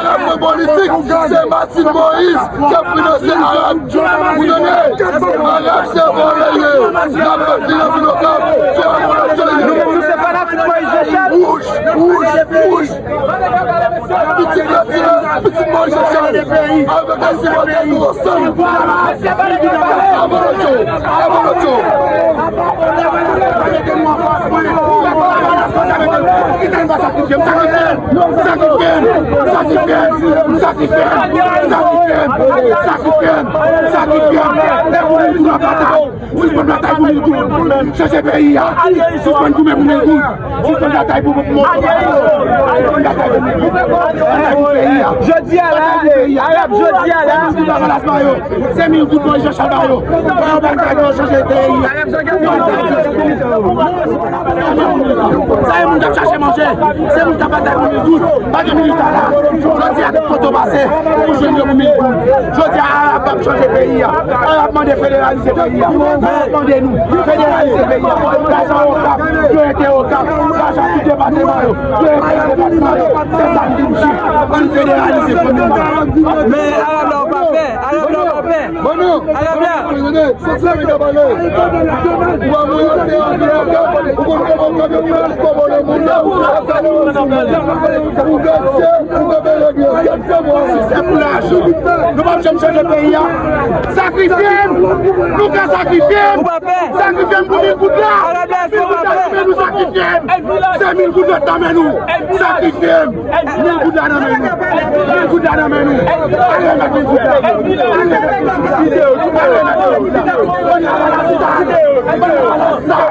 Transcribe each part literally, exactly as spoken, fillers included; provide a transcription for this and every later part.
Arab nan politik, se Martine Moïse k ap finanse Arab. Ou tande? Arab se vòlè yo ye. Y ap bat li nan vil Okap. Se yon vòlè yo ye. Nou se fanatik Moïse Jean Charles. Wouj, wouj, wouj. Pitit Latina, pitit Moïse Jean Charles. Avèk Simon Dènou ansanm. Abolotyo, abolotyo. Sakrifye m, sakrifye m, sakrifye m, sakrifye m, sakrifye m, sakrifye m, sakrifye m. Sispann batay pou mil goud. Chanje peyi a. Sispann goumen pou mil goud. Sispann batay pou, pou, pou, sispann batay pou mil goud. Batay pou peyi a. Jodi a la, Arab, jodi a la. Senk mil goud Lavalas ba yo. Senk mil goud Moïse Jean Charles ba yo. Ba yo bagay pou yo chanje peyi a. Sa e moun k ap chache manje. Se moun k ap batay pou mil goud. Pa gen milita la. Jodi a, tout kote w pase, ou jwenn yo pou mil goud. Jodi a, Arab ap chanje peyi a. Arab mande federalize peyi a. Arab mande nou federalize peyi a. Lajan Okap, yo rete Okap. Lajan tout depatman yo, yo rete depatman yo. Se sa n di misye. Ann federalize komin nan. Men Arab la ou pa pè. Arab la ou pa pè. Arab la. Ou vèse, ou vèse, ou vèse. Se pou lajan. Nou p ap janm chanje peyi a. Sakrifye m. Nou ka sakrifye m. Sakrifye m pou mil goud la. Mil goud la nan men nou, sakrifye m. Senk mil goud la nan men nou. Mil goud la nan men nou. Mil goud la nan men nou. Ale remèt mil goud la. Ale remèt mil goud la. Ale remèt mil goud la. Bann Lavalas sal. Bann Lavalas sal.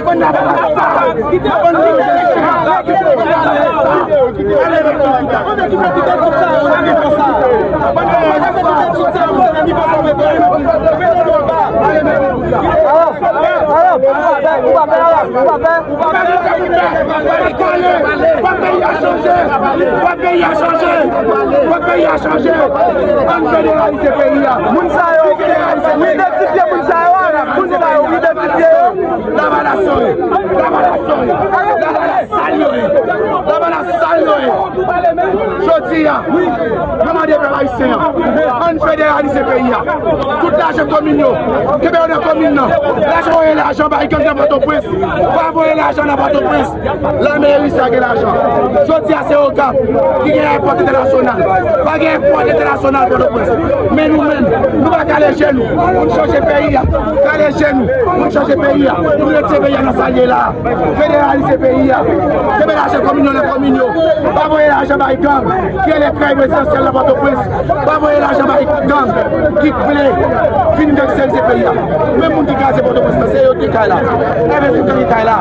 Bann Lavalas sal. Fòk peyi a chanje. Fòk peyi a chanje. Fòk peyi a chanje. Ann federalize peyi a. Moun sa yo, wi, idantifye moun sa yo, Arab. Moun sa yo, wi, idantifye yo. Lavalas yo ye. Lavalas yo ye. Lavalas sal yo ye. Lavalas sal yo ye. Jodi a, mwen mande pèp ayisyen an, ann federalize peyi a. Tout lajan komin yo, kenbe yo nan komin nan. Lajan, voye lajan bay gang nan Pòtoprens. Pa voye lajan nan Pòtoprens. Lameri sa gen lajan. Jodi a se Okap ki gen ayewopò entènasyonal. Pa gen ayewopò entènasyonal Pòtoprens. Men nou menm, nou pa kale je nou pou n chanje peyi a. Kale je nou pou n chanje peyi a. Pou n retire peyi a nan sa l ye la a. Federalize peyi a. Kenbe lajan komin yo nan komin yo. Pa voye lajan bay gang ki rele kay prezidansyèl nan Pòtoprens. Pa voye lajan bay gang ki vle vin gangsterize peyi a. Menm moun ki kraze Pòtoprens lan, se yo ki gen kay la. Èvè fout nan kay la.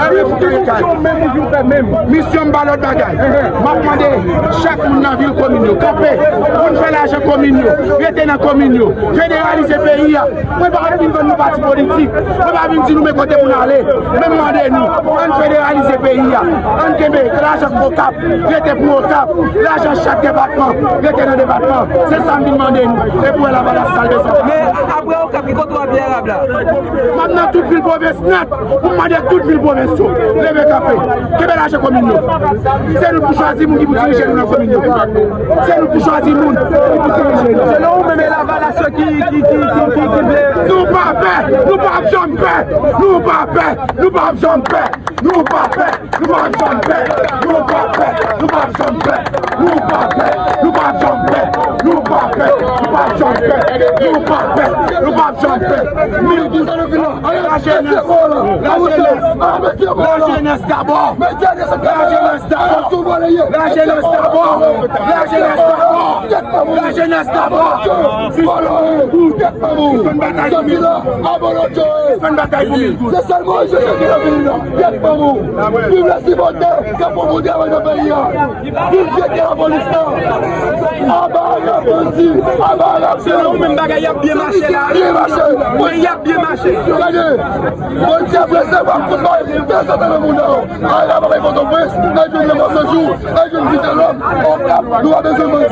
Èvè fout nan kay. Misyon m pa lòt bagay. M ap mande chak moun nan vil komin yo kanpe pou n fè lajan komin yo, rete nan komin yo, federalize peyi a. Mwen pa vin vann nou pati politik. Mwen pa vin di nou men kote pou n ale. Men m mande nou, ann federalize peyi a. Ann kenbe lajan Okap rete pou Okap. Lajan chak depatman rete nan depatman. Se sa m vin mande nou. E pou wè Lavalas sal bezwen fè. Men apre Okap, ki kote w ap ye Arab la? M ap nan tout vil pwovens nèt. Pou m mande tout vil pwovens yo leve kanpe, kenbe lajan komin yo. Se nou pou chwazi moun ki pou dirije nou nan komin yo. Se nou pou chwazi moun ki pou dirije nou. Selon ou menm, e Lavalas yo ki, ki, ki, ki, ki, ki vle. Nou pa pè, nou p ap janm pè, nou pa pè, nou p ap janm pè, nou pa pè, nou p ap janm pè, nou pa pè, nou p ap janm pè, nou pa pè, nou p ap janm pè, nou pa pè, nou p ap janm pè, nou pa pè, nou p ap janm pè. Mil goud. Lajenès, lajenès, lajenès dabò. Lajenès dabò. Lajenès dabò. Lajenès dabò. Lajenès dabò. Sispann batay pou mil goud. Sispann batay pou mil goud. Se sèl Moyiz Joseph ki nan peyi a. Gèt manman w. Viv lè sipòtè k ap fè bon travay nan peyi a. Viv direktè lapolis la. Aba Arab bandi. Aba Arab. Selon ou menm bagay y ap byen mache la? Byen mache. Wi, y ap byen mache. Gade, bandi ap resevwa kout bal de zan nan mouda yo. Arab ap bay Pòtoprens, e jwenn Lemonn Sanjou, e jwenn Vitelòm, Okap, nou pa bezwen bandi.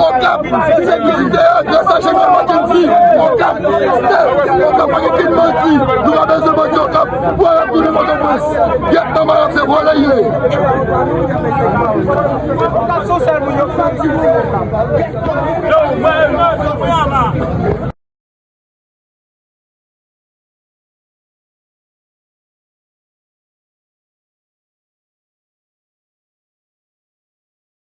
Okap, sekirite a, gras a Jean-Claude Mackendy, Okap, stèl, Okap pa gen ken bandi, nou pa bezwen bandi Okap, pou Arab tounen Pòtoprens. Gèt manman Arab se vòlè l ye.